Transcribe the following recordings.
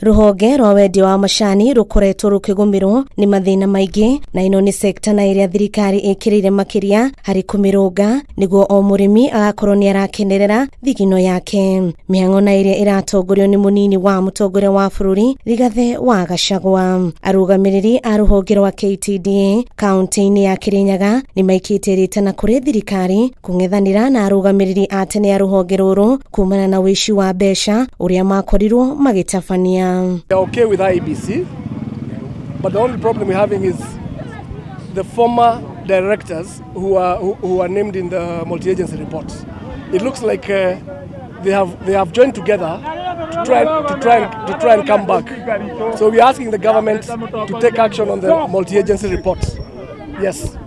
Rũhonge rwa wendia wa macani rũkoretwo rũkĩgũmĩrwo nĩ mathĩna maingĩ, na ĩno nĩ sekta na ĩrĩa thirikari ĩkĩrĩire makĩria harĩ kũmĩrũnga nĩguo o mũrĩmi agakorwo nĩ arakenerera thigino yake. Mĩhang'o na ĩrĩa ĩratongorio nĩ mũnini wa mũtongoria wa bũrũri Rigathĩ wa Gachagua. Arũgamĩrĩri a rũhonge rwa KTDA kaunti-inĩ ya Kirinyaga nĩ maikĩtie rĩtana kũrĩ thirikari kũng'ethanĩra na arũgamĩrĩri a tene a rũhonge rũrũ kumana na ũici wa mbeca ũrĩa makorirwo magĩtabania. We are okay with IEBC, but the only problem we're having is the former directors who are named in the multi-agency report. It looks like they have joined together to try and come back. So we are asking the government to take action on the multi-agency report. Yes.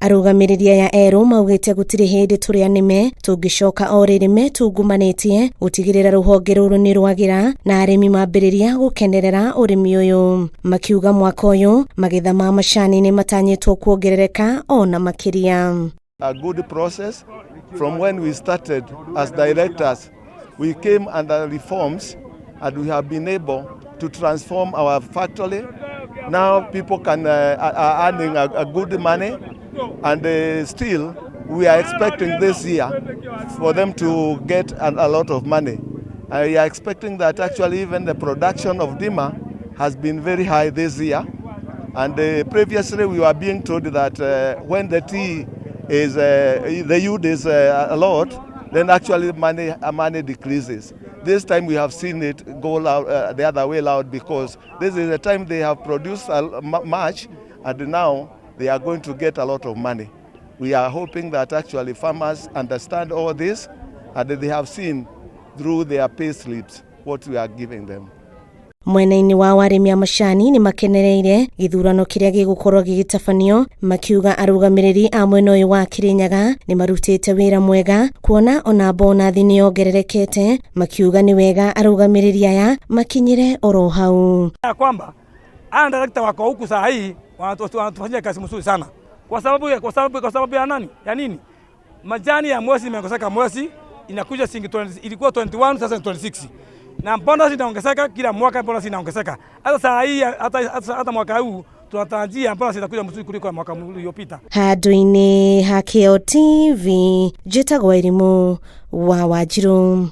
Arũgamĩrĩri aya erũ maugĩte gũtirĩ hĩndĩ tũrĩa nĩme tũngĩcoka o rĩrĩ metungumanĩtie gũtigĩrĩra rũhonge rũrũ nĩ rwagĩra na arĩmi mambĩrĩria gũkenerera ũrĩmi ũyũ, makiuga mwaka ũyũ magetha ma macani nĩ matanyĩtwo kuongerereka ona makĩria. A good process from when we started as directors. We came under reforms and we have been able to transform our factory. Now people are earning a good money, and still we are expecting this year for them to get a lot of money. We are expecting that actually even the production of Dima has been very high this year. And previously we were being told that when the tea is, the yield is a lot, then actually money decreases. This time we have seen it go loud, the other way loud, because this is the time they have produced much, and now they are going to get a lot of money. We are hoping that actually farmers understand all this and that they have seen through their pay slips what we are giving them. Mwena-inĩ wa arĩmi a macani nĩ makenereire gĩthurano kĩrĩa gĩgũkorwo gĩgĩtabanio, makiuga arũgamĩrĩri a mwena ũyũ wa Kirinyaga nĩ marutĩte wĩra mwega kuona ona bonathi nĩ yongererekete, makiuga nĩ wega arũgamĩrĩri aya makinyĩre oro hau. Ya kwamba haya director wako huku saa hii wanatufanyia kazi mzuri sana kwa sababu ya nani, ya nini? Majani ya mwezi imeongezeka, mwezi inakuja shilingi 20, ilikuwa 21, sasa ni 26, na bonus inaongezeka kila mwaka, bonus inaongezeka. Hata saa hii, hata mwaka huu tunatarajia bonus itakuja mzuri kuliko mwaka uliopita. Handũ-inĩ ha Kĩo TV, njĩtagwo Irimũ wa Wanjiru.